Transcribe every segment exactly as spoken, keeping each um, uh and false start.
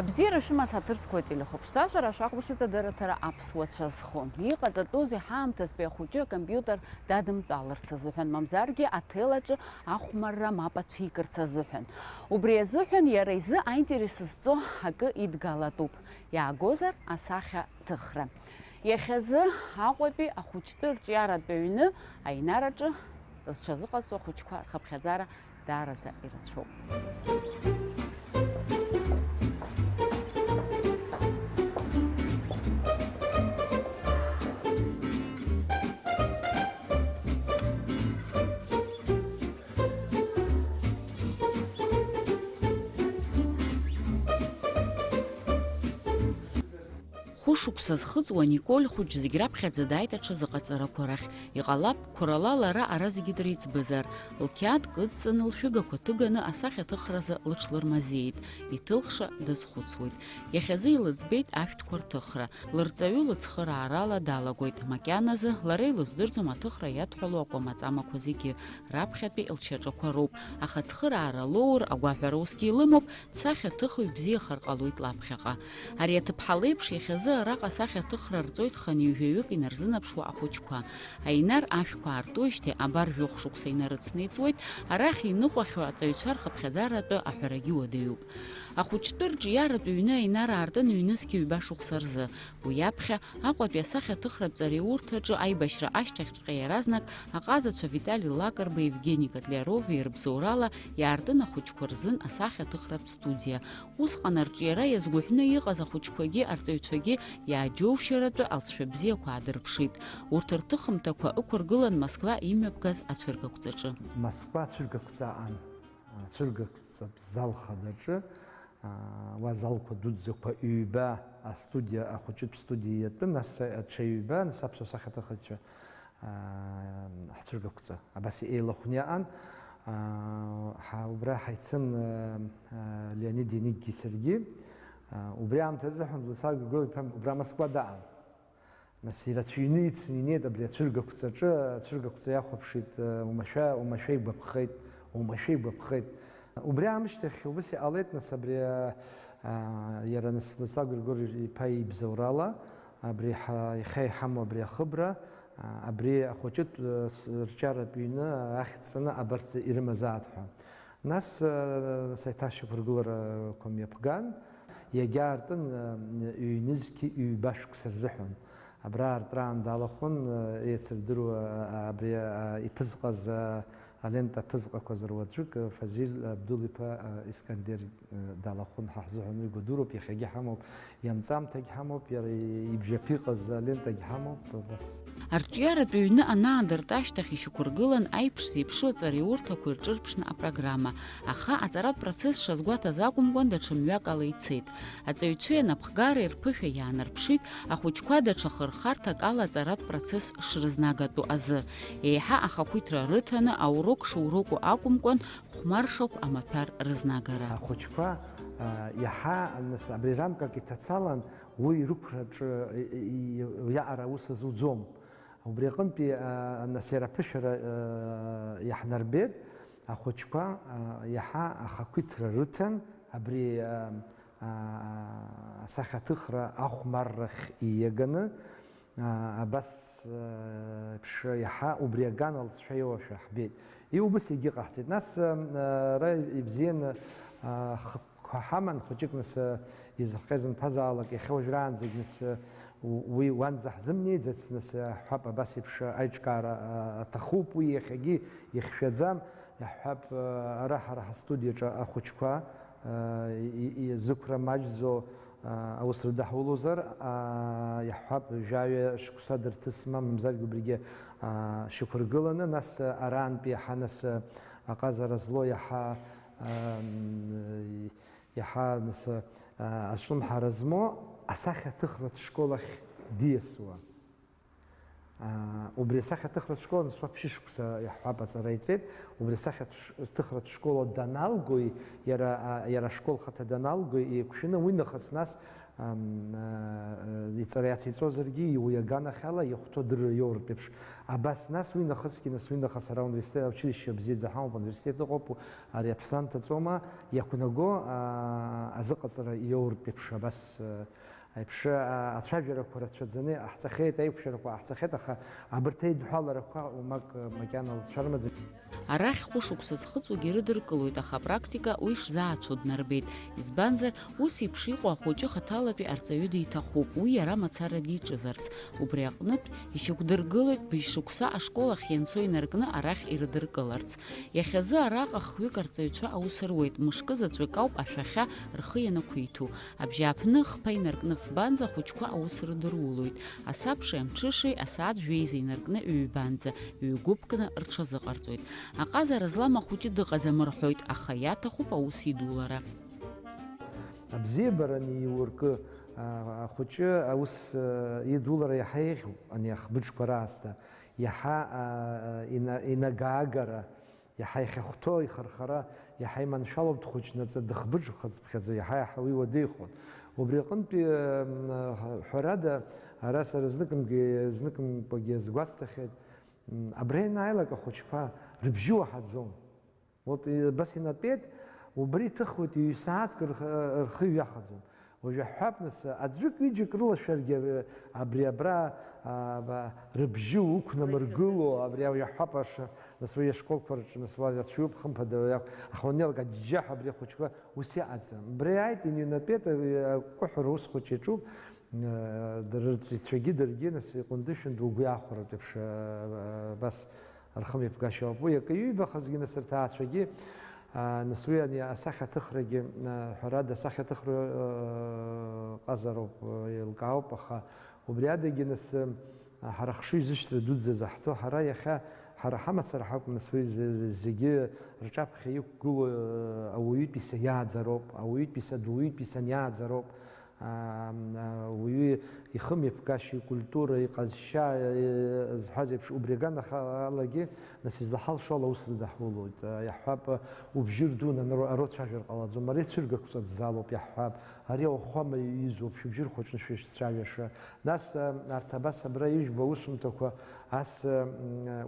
Абзиара шәымаз ҳаҭыр зқәу ателехәаԥшцәажәара шәахәаԥшуеит адырраҭара Аԥсуа цәа зху. Иҟаҵатәузеи ҳаамҭазтәи ахәыҷы акомпиутер дадымтәаларц азыҳәан, мамзаргьы аҭел аҿы ахәмарра мап ацәикырц азыҳәан? Убри азыҳәан иара изы аинтерес зҵо акы идгалатәуп, иаагозар асахьа ҭыхра. Иахьазы Аҟәатәи ахәыҷтәы рҿиаратә ҩны Аинараҿы зҽазыҟазҵо ахәыҷқәа рхыԥхьаӡара даараӡа ирацәоуп. Хәышықәса зхыҵуа Николь хәыҷ зегь раԥхьаӡа дааит аҽазыҟаҵарақәа рахь. Иҟалап, қәрала лара ара зегьы дреиҵбызар. Лқьаад кыдҵаны, лшәыгақәа ҭыганы асахьаҭыхразы лыҽлырмазеит. Иҭылхша дазхәыцуеит. Иахьазы илыӡбеит ашәҭқәа рҭыхра. Лырҵаҩы лыцхыраарала далагоит. Макьаназы лара илыздырӡом аҭыхра иадҳәалоу акәамаҵамақәа зегьы, раԥхьатәи лшьаҿақәа роуп. Аха ацхыраара лоур, агәаҳәара усгьы илымоуп, дсахьаҭыхҩ бзиахар ҟалоит лаԥхьаҟа. Ари аҭыԥҳа леиԥш иахьазы араҟа асахьаҭыхра рҵоит хынҩажәаҩык инарзынаԥшуа ахәыҷқәа. Аинар ашәқәа аартуижьҭеи абар жәохә шықәса инарыцны иҵуеит, арахь иныҟәахьоу аҵаҩцәа рхыԥхьаӡаратәы аҳәарагьы уадаҩуп. Ахәыҷтәы рҿиаратә ҩны Аинар аартын ҩнызқь ҩба шықәса рзы. Уи аԥхьа Аҟәатәи асахьаҭыхратә ҵареиурҭаҿы аибашьра ашьҭахьҵәҟьа иаразнак аҟазацәа Витали Лакрба, Евгени Котлярови рыбзоурала иаартын ахәыҷқәа рзын асахьаҭыхратә студиа. Усҟан арҿиара иазгәыҳәны иҟаз ахәыҷқәагьы арҵаҩцәагьы иааџьоушьаратәы алҵшәа бзиақәа аадырԥшит. Урҭ рҭыхымҭақәа ықәыргылан Москва имҩаԥгаз ацәыргақәҵаҿы. Москва ацәыргақәҵа аан. Ацәыргақәҵатә зал хадаҿы, аа, уа залқәа дуӡӡақәа ҩба, астудиа, ахәыҷытә студиа иатәын, нас аҽа ҩба, нас аԥсуа сахьаҭыхыҩцәа, аа, ҳцәыргақәҵа абас еилахәны иаан. Аа, ҳа-, убра ҳаицын, аа, аа, Леонид Ениггьы саргьы. Аа, убри аамҭазы ҳәа Владислав Григорьев-иԥа убра Москва даан. Нас ирацәаҩны ицны инеит абри ацәыргақәҵаҿы, ацәыргақәҵа иахәаԥшит, уамашәа, уамашәа игәаԥхеит, уамашәа игәаԥхеит. Убри аамышьҭахь убыс иҟалеит, нас абри, а, иара нас Владислав Григорьев-иԥа ибзоурала, абри ҳа-, иахьа иҳамоу абри ахыбра, а, абри ахәыҷытә, а, с-, рҿиаратә ҩны ахьӡҵаны абарҭ ирымазаат ҳәа. Нас, э, саиҭашьақәыргыларақәа мҩаԥган, иагьаартын, э, ҩнызқьи ҩба шықәса рзыҳәан. Абра аартраан далахәын, э, еицырдыруа, э, абри, э, иԥызҟаз, э, алента ԥызҟақәаз руаӡәык, э, Фазиль Абдул-иԥа, э, Искандер, э, далахәын, ҳа ҳзыҳәан уи гәадуроуп, иахьагьы ҳамоуп. Ианҵамҭагь ҳамоуп, иара ибжьаԥиҟаз алентагь ҳамоуп, убас. Арҿиаратә ҩны анаадырт ашьҭахь ишьақәыргылан аиԥш зеиԥшу аҵареиурҭақәа ирҿырԥшны апрограмма, аха аҵаратә процесс шазгәаҭаз акәымкәан, даҽа мҩак ала ицеит. Аҵаҩцәеи анапхгареи рԥышәа иаанарԥшит, ахәыҷқәа даҽа хырхарҭак ала аҵаратә процесс шрызнагатәу азы. Еиҳа ахақәиҭра рыҭаны аурок шуроку акәымкәан, хәмаршақә амаҭәар рызнагара. Ахәыҷқәа, а, иаҳа, нас, абри рамкак иҭацалан, уи рықәраҿы, и, и, и, иаҟара аус азуӡом. Убри аҟынтәи, а, нас, иара аԥышәара, а, иаҳнарбеит, ахәыҷқәа, а, иаҳа ахақәиҭра рыҭан, абри, а, а, асахьаҭыхра ахәмаррахь ииаганы, Аа, абас, э, еиԥш иаҳа убри аган алҵшәа иоуашәа ҳбеит. Иубыс егьыҟаҳҵеит. Нас, э, ара ибзианы, э, хықәкқәа ҳаман, хәыҷык нас, э, изыхҟьаз анԥазаалак, иахьа уажәраанӡагь нас, э, у-, уи уанӡа ҳзымнеиӡац, нас, э, ҳҳәап, абас еиԥш аиҿкаара, э, аҭахуп, уи иахьагьы ихьшәаӡам. Иаҳҳәап, ара ҳара ҳастудиаҿы ахәыҷқәа, и, и, зықәра маҷӡоу, аус рыдаҳулозар, иаҳҳәап, жәаҩа шықәса дырҭысма, мамзаргьы убригьы шьақәыргыланы, нас арантәи иаҳа нас аҟазара злоу, иаҳа, иаҳа нас азҿлымҳара змоу асахьаҭыхратә школ ахь диасуа. Аа, убри асахьаҭыхратә школ нас уа ԥшьышықәса иаҳҳәап аҵара иҵеит. Убри асахьаҭ-, ҭыхратә школ даналгои, иара, а, иара ашкол хаҭа даналгои еиқәшәаны, уи нахыс нас, Ам, а, а, иҵара иациҵозаргьы, уи аганахьала иахәҭоу адырра иоуртә еиԥш. Абас, нас уи нахысгьы, нас уи нахыс ара университет, училище бзиаӡа ҳамоуп, университет ыҟоуп, ари аԥсанҭаҵома, иақәнаго, а, азыҟаҵара иоуртә еиԥш, абас, а, еиԥш, а, ацәажәарақәа рацәаӡаны иҟаҳҵахьеит, аиқәшәарақәа ҟаҳҵахьеит, аха абарҭ аидҳәаларақәа уамак, а, макьана лҵшәа рымаӡам. Арахь хәышықәса зхыҵуагьы ирыдыркылоит, аха апрактика уи шзаацәоу днарбеит. Избанзар, ус еиԥш иҟоу ахәыҷы хаҭалатәи арҵаҩы диҭахуп, уи иара мацара диҿызарц. Убри аҟнытә, ишьақәдыргылоит быжьшықәса ашкол ахь ианцо инаркны арахь ирыдыркыларц. Иахьазы араҟа хҩык арҵаҩцәа аус руеит, мышкы заҵәык ауп ашәахьа рхы ианақәиҭу. Абжьааԥны хԥа инаркны фбанӡа ахәыҷқәа аус рыдырулоит. Асабшеи амҽышеи асааҭ жәеиза инаркны ҩбанӡа, ҩ-гәыԥкны рҽазыҟарҵоит. Аҟазара злам ахәыҷы дыҟаӡам рҳәоит, аха иаҭахуп аус идулара. Абзиабара аниуркы, а, ахәыҷы аус, а, идулара иаҳа еиӷьуп, ани ахбыџқәа раасҭа, иаҳа, а, а, ина-, инагаагара, иаҳа ихьахәҭоу ихырхара, иаҳа иманшәалоуп дхәыҷнаҵы, дыхбыџхыцԥхьаӡа, иаҳа-иаҳа уи уадаҩхон. Убри аҟынтәи, м, ҳәарада, ара сара зныкымкгьы, зныкымкәагьы сгәасҭахьеит, м, абра ианааилак ахәыҷқәа рыбжьы уаҳаӡом. Вот, э, абас инатәеит, убри иҭыхуеит, ҩ-сааҭк рх-, рхы иҩахаӡом. Уажә иаҳҳәап, нас, аӡәык-ҩыџьак рылашәаргьы, э, абри абра, а, ба, рыбжьы уқәнамыргыло, абри уажә иаҳҳәап, аш-, нас уи ашколқәа рҿы, нас уа рацәаҩуп, хымԥада, иак-, аха уаннеилак аџьџьаҳәа абри ахәыҷқәа ус иҟаӡам. Убри ааит, иныҩнатәеит, э, акәыҳәра ус хәыҷ иаҿуп, э, рырҵаҩцәагьы даргьы, нас, иҟәындышәынтә угәы иахәаратә еиԥш, э, абас. Рхымҩаԥгашьа ауп уи. Акы иҩбахазгьы, нас, рҭаацәагьы, а, нас уи ани асахьаҭыхрагьы, а, ҳәарада, асахьаҭыхра, а, ҟазароуп, а, еилкаауп, аха убри адагьы, нас, а, ҳара ахшыҩзышьҭра дуӡӡа заҳҭо, ҳара иахьа, ҳара ҳамацара ҳакәым, нас, уи зе-, зе-, зегьы рҿаԥхьа иқәгылоу, а, ауаҩытәыҩса иааӡароуп, ауаҩытәыҩса, дуаҩытәыҩса аниааӡароуп. Аа, уаҩы ихымҩаԥгашьа, икультура, иҟазшьа, э, зҳәаз еиԥш, убри аганахалагьы, нас, излаҳалшо ала аус рыдаҳулоит. Э, иаҳҳәап, убжьы рдуны анаро-, ароуцәажәар ҟалаӡом, ари ацәыргақәҵа дзалоуп, иаҳҳәап, ари ауахәама изуп, шәыбжьы рхәыҷны шәышцәажәаша. Нас, э, арҭ абас абра ижәбо аусумҭақәа, ас, э,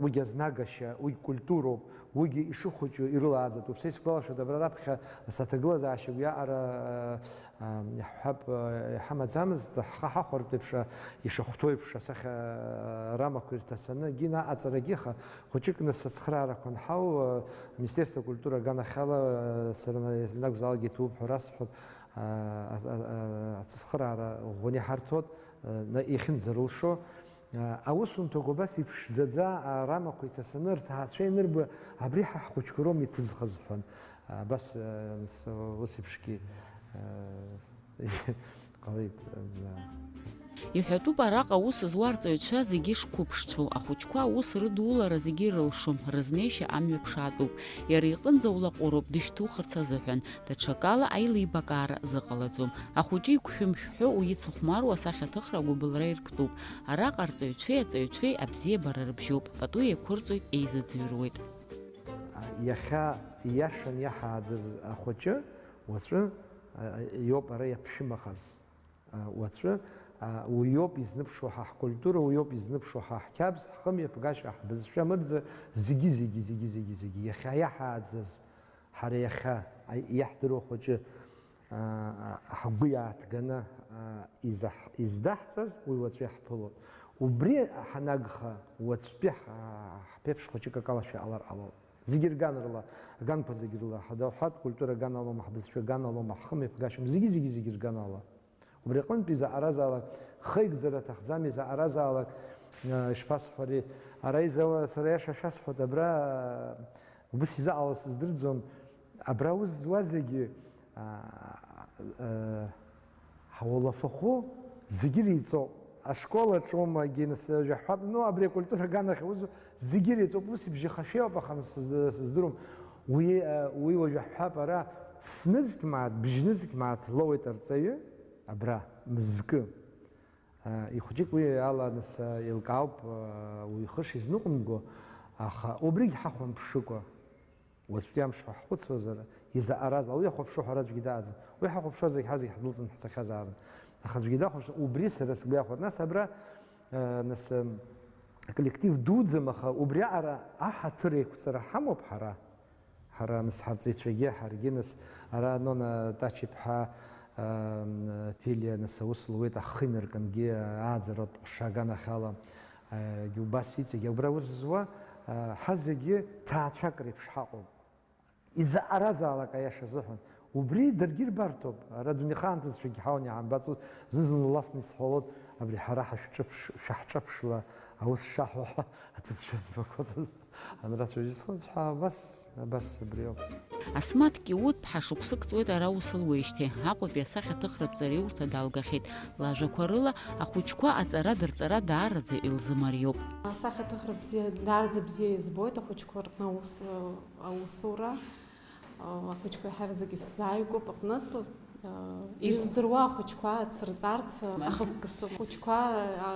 м, уигь азнагашьа, уигь культуроуп, уигь ишыхәыҷу ирылааӡатәуп. Са исгәалашәоит, абра раԥхьа, нас, аҭагылазаашьа гәҩаҟара, э, Ам, иаҳҳәап, э, иҳамаӡамызт, ҳхы ҳахәартә еиԥш, э, ишахәҭоу еиԥш, асахьа, э, рамақәа ирҭасаны, егьи наҟ аҵарагьы, аха хәыҷык нас ацхыраарақәа анҳау, э, Министерство культуры аганахьала, э, сара на-, ианакәзаалак иҭоуп ҳәа расҳәап, э, а-, а-, а-, ацхыраара ӷәӷәаны иҳарҭоит, э, на-, иахьынӡарылшо. Аусумҭақәа абас иԥшӡаӡа арамақәа иҭасаны рҭаацәа ианырба, абри ҳа ҳхәыҷқәа роума иҭызхыз ҳәа. Абас, э, нас, ус еиԥшгьы, э, ҟалеит, э, да. Иҳәатәуп араҟа аус зуа арҵаҩцәа зегьы шқәыԥшцәоу, ахәыҷқәа аус рыдулара зегьы ирылшом, рызнеишьа амҩа ԥшаатәуп. Иара иҟынӡа улаҟәыроуп дышьҭухырц азыҳәан. Даҽакала аилибакаара зыҟалаӡом. Ахәыҷы иқәшәымшәҳәо уицыхәмаруа асахьаҭыхра агәыбылра ирктәуп. Араҟа арҵаҩцәеи аҵаҩцәеи абзиабара рыбжьоуп, пату еиқәырҵоит, еизыӡырҩуеит. Иахьа ииашан иаҳааӡаз ахәыҷы уаҵәы, а, иоуп ара иаԥшәымахаз. А, уаҵәы, а, уиоуп изныԥшуа ҳа ҳкультура, уиоуп изныԥшуа ҳа ҳқьабз, ҳхымҩаԥгашьа, ҳбызшәа мырӡа, зегьы, зегьы, зегьы, зегьы, зегьы, иахьа иаҳааӡаз, ҳара иахьа, а, иаҳдыруа хәыҷы, а, а, ҳгәы иааҭганы, а, изаҳ-, издаҳҵаз, уи уаҵәы иаҳԥылоит. Убри ҳанагха, уаҵәтәи ҳа-, ҳԥеиԥш хәыҷык акалашәа ҟалар ҟалоит. Зегьы рганрыла, аганқәа зегь рыла, ҳадауҳатә культура аганала аума, ҳбызшәа аганала аума, ҳхымҩаԥгашьа аума, зегьы, зегьы, зегьы рганала. Убри аҟынтәи заҟаразаалак, хеигӡара аҭахӡами, заҟаразаалак, э, ишԥасҳәари, ара изауа, сара иаша шәасҳәоит, абра, э, убыс изаҟала сыздырӡом, абра аус зуа зегьы, а, э, ҳауалафахәы зегьы реиҵоуп. Ашкол аҿоума, егьи нас, э, жәаҳәап, ну, абри акультура аганахь аус зуа зегьы реиҵоуп, ус ибжьахашәеиуп, аха нас сызд-, сыздыруам. Уи, э, уи уажә аҳәап, ара фнызқь мааҭ, бжьнызқь мааҭ лоуеит арҵаҩы, абра, мызкы. Ихәыҷык уи ала нас еилкаауп, уи ихы шизныҟәымго, аха убригь ҳахәамԥшыкәа, уаҵәтәи амш ҳәа ҳхәыцуазар, изаҟараз, уи иахәаԥшуа ҳәа аӡәгьы дааӡам. Уи ҳахәаԥшуазаргь ҳазегь ҳдәылҵны ҳцахьазаарын. Аха аӡәгьы дахәаԥшуам, убри сара сгәы иахәоит. Нас абра, э, нас, э, коллектив дуӡӡам, аха убриаҟара аҳаҭыр еиқәҵара ҳамоуп ҳара. Ҳара нас ҳарҵаҩцәагьы, ҳаргьы нас ара Нона Тач-иԥҳа, э, Ԥелиа нас аус луеит, ахы инаркынгьы ааӡаратә ҟәша аганахьала, э, убас иҵегьы убра аус зуа, э, ҳазегьы ҭаацәак реиԥш ҳаҟоуп. Изаҟаразаалак аиаша азыҳәан. Убри даргьы ирбарҭоуп. Ара дунеихаанӡацәагьы ҳауны иҳамбаӡоз, зны-зынла лафны исҳәалон, абри ҳара ҳашәҿыԥш-, шәаҳҿаԥшла аус шаҳуа ҳәа аҭыӡшәа збақәаз анрацәажәо схыҵ ҳәа абас, абас абри ауп. Асмаҭ Киут-ԥҳа шықәсык ҵуеит ара ус луеижьҭеи. Аҟәатәи асахьаҭыхратә ҵареиурҭа далгахьеит. Лажәақәа рыла, ахәыҷқәа аҵара-дырҵара даараӡа илзымариоуп. Асахьаҭыхра бзиа, даараӡа бзиа избоит ахәыҷқәа рҟны аус, аусура. Ахәыҷқәа еиҳараӡак исзааигәоуп аҟнытә. Ирыздыруа ахәыҷқәа ацырҵарц, ахықәкыс ахәыҷқәа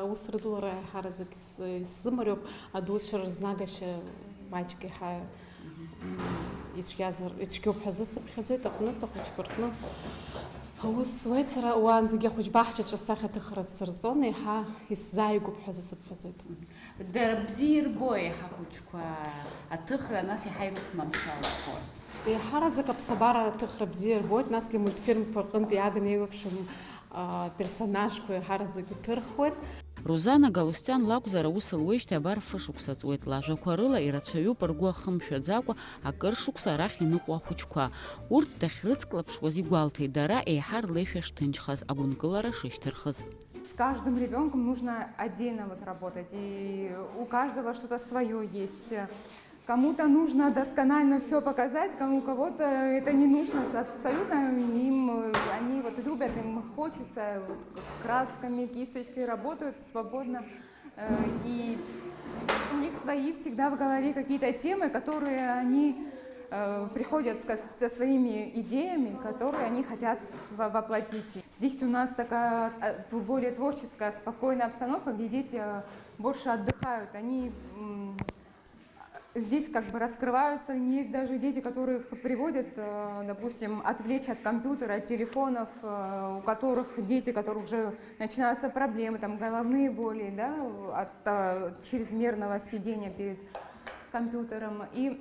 аус рыдулара еиҳараӡак ис-, исзымариоуп, адуцәа рызнагашьа маҷк еиҳа, м, ицәгьазар, ицәгьоуп ҳәа азы сыԥхьаӡоит аҟнытә ахәыҷқәа рҟны. Аус зуеит сара, уаанӡагьы ахәыҷ баҳчаҿы асахьаҭыхра сырҵон, еиҳа исзааигәоуп ҳәа азы сыԥхьаӡоит. Дара бзиа ирбо еиҳа ахәыҷқәа аҭыхра, нас иаҳа ирықәманшәалахо. Еиҳараӡак аԥсабара аҭыхра бзиа ирбоит, насгьы амультфильмқәа рҟынтә иааганы еиуеиԥшым, а, персонажқәа еиҳараӡак иҭырхуеит. Рузана Галустиан лакәзар, аус луеижьҭеи абар фышықәса ҵуеит. Лажәақәа рыла, ирацәаҩуп ргәы ахымшәаӡакәа акыр шықәса арахь иныҟәо ахәыҷқәа. Урҭ дахьрыцклаԥшуаз игәалҭеит, дара еиҳа рлеишәа шҭынчхаз, агәынкылара шышьҭырхыз. С каждым ребёнком нужно отдельно вот работать, и у каждого что-то своё есть. Кому-то нужно досконально всё показать, кому, кого-то это не нужно с-, абсолютно. Им, э, они вот любят, им хочется, вот к-, красками, кисточкой работают свободно. Э, и у них свои всегда в голове какие-то темы, которые они, э, приходят с-, со своими идеями, которые они хотят во-, воплотить. Здесь у нас такая, э, более творческая, спокойная обстановка, где дети, э, больше отдыхают. Они, м, здесь как бы раскрываются. Есть даже дети, которых приводят, э, допустим, отвлечь от компьютера, от телефонов, э, у которых дети, которые уже начинаются проблемы, там, головные боли, да, от, э, чрезмерного сидения перед компьютером. И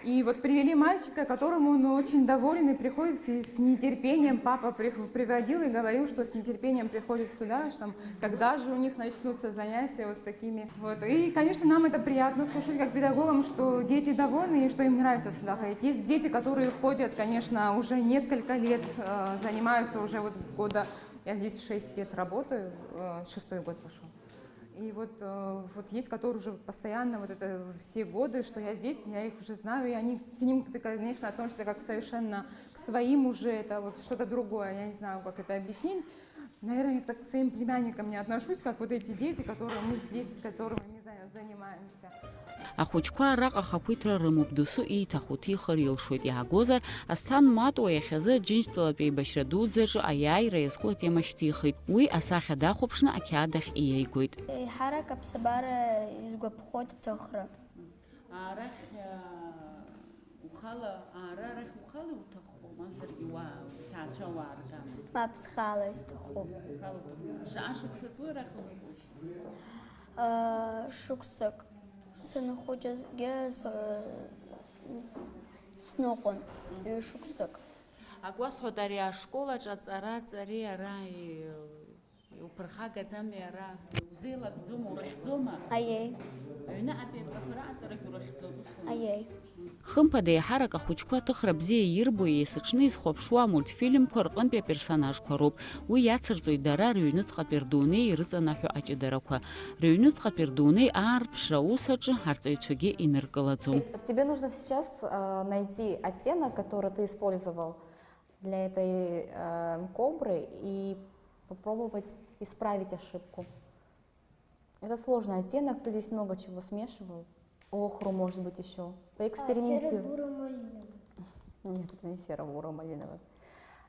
И вот привели мальчика, которому он очень доволен и приходит с, с нетерпением. Папа при-, приводил и говорил, что с нетерпением приходит сюда, что там, когда же у них начнутся занятия вот с такими. Вот. И, конечно, нам это приятно слушать как педагогам, что дети довольны и что им нравится сюда ходить. Есть дети, которые ходят, конечно, уже несколько лет, э, занимаются уже вот года. Я здесь шесть лет работаю, э, шестой год пошёл. И вот, э, вот есть, которые уже вот постоянно, вот это все годы, что я здесь, я их уже знаю, и они, к ним ты, конечно, относишься как совершенно к своим уже, это вот что-то другое, я не знаю, как это объяснить. Наверное, я так к своим племянникам не отношусь, как вот эти дети, которые мы здесь, с которыми мы за-, занимаемся. Ахәыҷқәа араҟа ахақәиҭра рымоуп, досу ииҭаху ҭихыр илшоит, иаагозар, Асҭан Матуа иахьазы Аџьынџьтәылатә еибашьра дуӡӡаҿы аиааира иазку атема шьҭихит. Уи асахьа дахәаԥшны ақьаад ахь иеигоит. Еиҳарак аԥсабара изгәаԥхоит аҭыхра. Арахь, а, ухала, аара арахь ухала иуҭаххо, мамзаргьы уа-, уҭаацәа уааргама? Мап, схала исҭахуп. Ухала уҭахуп. Шаҟа шықәса ҵуеи арахь уныҟәоижьҭеи? А, шықәсык. Санхәыҷызгьы с-, сныҟәон ҩышықәсык. Ак уасҳәоит, ари ашкол аҿы аҵара ҵари ара и-, иуԥырхагаӡами ара? Иузеилагӡома, урыхьӡома? Аиеи. Аҩныҟатәи адҵақәа раҟаҵарагь урыхьӡоит, усоума? Аиеи. Хымԥада, еиҳарак ахәыҷқәа аҭыхра бзиа ирбо, есыҽны изхәаԥшуа амультфильмқәа рҟынтәи аперсонажқәа роуп. Уи иацырҵоит дара рыҩныҵҟатәи рдунеи ирыҵанаҳәо аҷыдарақәа. Рыҩныҵҟатәи рдунеи аарԥшра аус аҿы арҵаҩцәагьы иныркылаӡом. Тебе нужно сейчас, э, найти оттенок, который ты использовал для этой, э, кобры, и попробовать исправить ошибку. Это сложный оттенок, ты здесь много чего смешивал. Охру, может быть, ещё. Поэкспериментируй. А, серо-буро-малиновый. Нет, это не серо-буро-малиновый.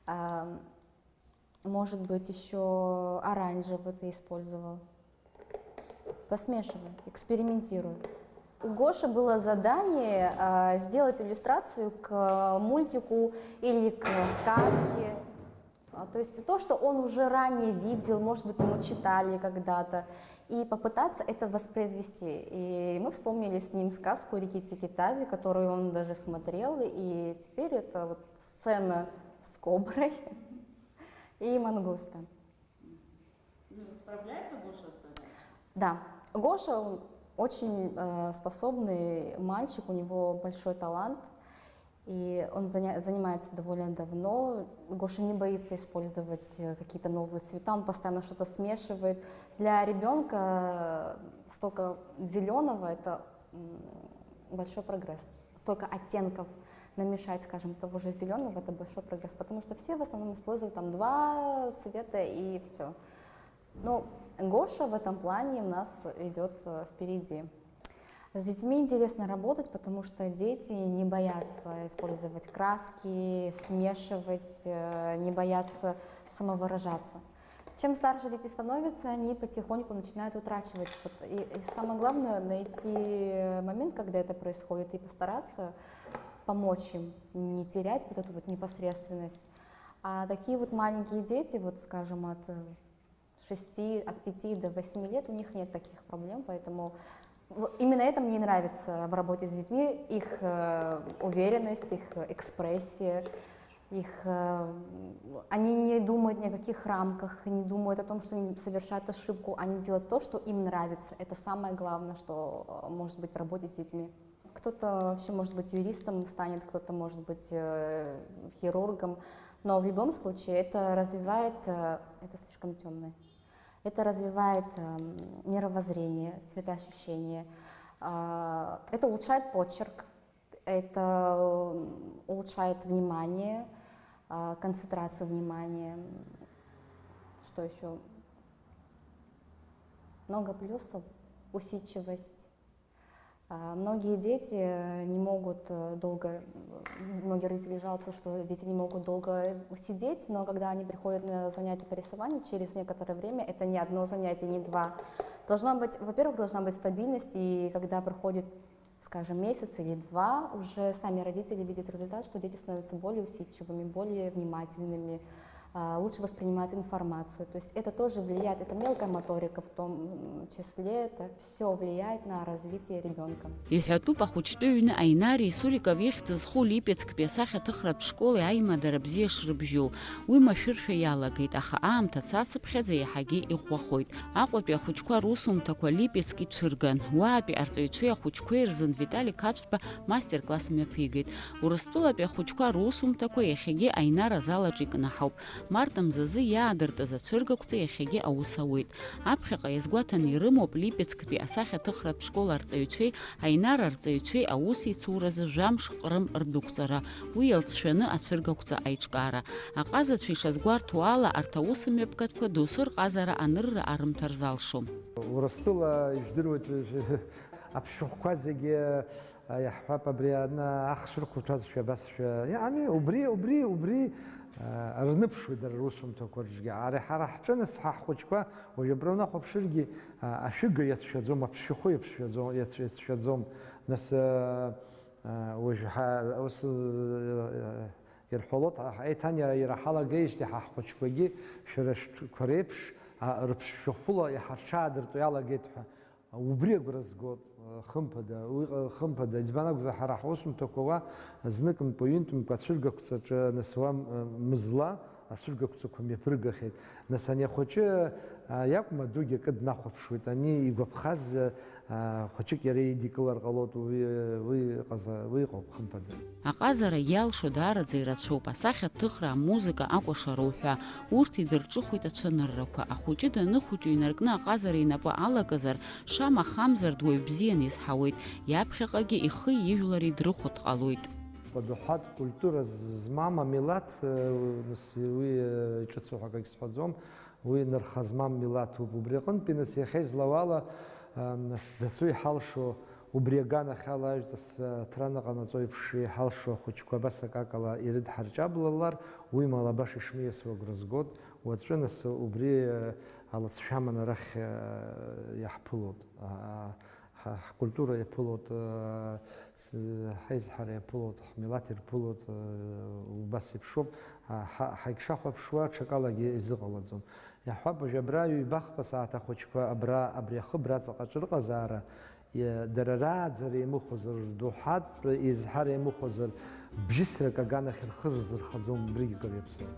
А, может быть, ещё оранжевый ты использовал. Посмешивай, экспериментируй. У Гоши было задание, а, сделать иллюстрацию к мультику или к сказке. А, то есть то, что он уже ранее видел, может быть, ему читали когда-то, и попытаться это воспроизвести. И мы вспомнили с ним сказку «Рикки-Тикки-Тави», которую он даже смотрел, и теперь это вот сцена с коброй и мангуста. Ну, справляется Гоша с этим? Да, Гоша, он очень э, способный мальчик, у него большой талант, и он заня- занимается довольно давно. Гоша не боится использовать э, какие-то новые цвета, он постоянно что-то смешивает. Для ребенка столько зеленого — это м, большой прогресс. Столько оттенков намешать, скажем, того же зеленого — это большой прогресс, потому что все в основном используют там два цвета и все. Но Гоша в этом плане у нас идет э, впереди. С детьми интересно работать, потому что дети не боятся использовать краски, смешивать, э, не боятся самовыражаться. Чем старше дети становятся, они потихоньку начинают утрачивать. Вот и, и самое главное — найти момент, когда это происходит, и постараться помочь им не терять вот эту вот непосредственность. А такие вот маленькие дети, вот, скажем, от э, шести, от пяти до восьми лет, у них нет таких проблем, поэтому в- именно это мне и нравится в работе с детьми, их э, уверенность, их экспрессия, их, э, они не думают ни о каких рамках, не думают о том, что они совершают ошибку, они делают то, что им нравится. Это самое главное, что э, может быть в работе с детьми. Кто-то вообще может быть юристом станет, кто-то может быть э, хирургом, но в любом случае это развивает, э, это слишком темный, это развивает э, мировоззрение, светоощущение, э, это улучшает почерк, это э, улучшает внимание, э, концентрацию внимания. Что еще? Много плюсов. Усидчивость. А, Многие дети не могут э, долго, многие родители жалуются, что дети не могут долго сидеть, но когда они приходят на занятия по рисованию, через некоторое время, это не одно занятие, не два, должна быть, во-первых, должна быть стабильность, и когда проходит, скажем, месяц или два, уже сами родители видят результат, что дети становятся более усидчивыми, более внимательными, а, лучше воспринимают информацию. То есть это тоже влияет, это мелкая моторика в том числе, это все влияет на развитие ребенка. Иҳәатәуп ахәыҷтәы ҩны Аинари Суриков ихьӡ зху Липецктәи асахьаҭыхратә школи аимадара бзиа шрыбжьоу. Уи машәыршәа иалагеит, аха аамҭа цацыԥхьаӡа иаҳагьы иӷәӷәахоит. Аҟәатәи ахәыҷқәа русумҭақәа Липецк ицәырган. Уаатәи арҵаҩцәеи ахәыҷқәеи рзын Витали Қаҵәба мастер-класс мҩаԥигеит. Урыстәылатәи ахәыҷқәа русумҭақәа иахьагьы Аинара азал аҿы икнаҳауп. Март мзазы иаадыртыз ацәыргақәҵа иахьагьы аус ауеит. Аԥхьаҟа иазгәаҭаны ирымоуп Липецктәи асахьаҭыхратә школ арҵаҩцәеи Аинара арҵаҩцәеи аус ицуразы жәамш ҟрым рдәықәҵара, уи иалҵшәаны ацәыргақәҵа аиҿкаара. Аҟазацәа ишазгәарҭо ала, арҭ аусмҩаԥгатәқәа доусы рҟазара анырра арымҭар залшом. Урыстәыла, ижәдыруеит, аԥшшәыхәқәа зегьы, а, иаҳҳәап, абри аны ахш рықәуҭәазшәа абасшәа, иаами, убри, убри, убри, а, рныԥшуеит дара русумҭақәа рҿгьы. Ари ҳара ҳҿы, нас, ҳа ҳхәыҷқәа уажә абра унахәаԥшыргьы, а, ашәыга иацәшәаӡом, аԥшшәахәы иацәшәаӡом, иацә-, иацәшәаӡом. Нас, а, а, уажә ҳа-, ус, а, ирҳәалоит, ҳа-, еиҭан иара, иара ҳалагеижьҭеи ҳа ҳхәыҷқәагьы шәара шәтәқәа реиԥш, а, рыԥшшәахәыла иҳарҽаадыртәо иалагеит ҳәа. Убри агәра згоит, хымԥада, уи, хымԥада, избан акәзар, ҳара ҳусумҭақәа уа зныкымкәа, ҩынтәымкәа ацәыргақәҵаҿы анасуам, мызла ацәыргақәҵақәа мҩаԥыргахьеит. Нас ани ахәыҷы, а, иакәым, адугьы акы днахәаԥшуеит, ани игәаԥхаз, а, хәыҷык иара идикылар ҟалоит, уи, уи ыҟаза-, уи ыҟоуп, хымԥада. Аҟазара иалшо даараӡа ирацәоуп, асахьаҭыхра, амузыка, акәашара уҳәа, урҭ идырҿыхоит ацәаныррақәа. Ахәыҷы даныхәыҷу инаркны аҟазара инапы алакызар, шамахамзар дуаҩ бзианы изҳауеит, иаԥхьаҟагьы ихи ижәлари дрыхәо дҟалоит. Бадуҳатә культура з-, змам амилаҭ, э, нас уи, э, ҿыц уҳәа акагь сҳәаӡом, уи нырха змам милаҭуп. Убри аҟынтәи, нас, иахьа излауала, э, нас дасу иҳалшо, убри аганахьала ажәҵыс, э, аҭра аныҟанаҵо еиԥш иҳалшо ахәыҷқәа абас акакала ирыдҳарҷаблалар, уи мала баша ишмиасуа агәра згоит. Уаҵәы, нас, убри, э, алыҵшәа аман арахь, э, иаҳԥылоит. А, Ҳа-, ҳкультура иаԥылоит, ҳаизҳара иаԥылоит, ҳмилаҭ ирԥылоит, убас еиԥшуп. Ҳа-, ҳагьшахәаԥшуа ҽакалагьы изыҟалаӡом. Иаҳҳәап, уажә абра ҩбахԥа сааҭ ахәыҷқәа абра, абри ахыбра аҵаҟаҿ рыҟазаара, дара рааӡара имыхәозар, рдоуҳатә изҳара имыхәозар, бжьысрак аганахь рхы рзырхаӡом, убригьы кыр иаԥсоуп.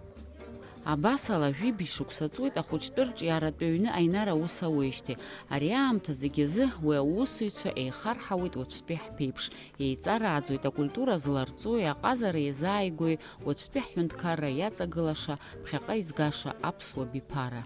Абасала, жәибжь шықәса ҵуеит ахәыҷтәы рҿиаратә ҩны Аинар аус ауеижьҭеи. Ари аамҭа зегь азы уи аусзуҩцәа еихарҳауеит уаҵәтәи ҳԥеиԥш, еиҵарааӡоит акультура зларҵои, аҟазара иазааигәои, уаҵәтәи ҳҳәынҭқарра иаҵагылаша, ԥхьаҟа изгаша аԥсуа биԥара.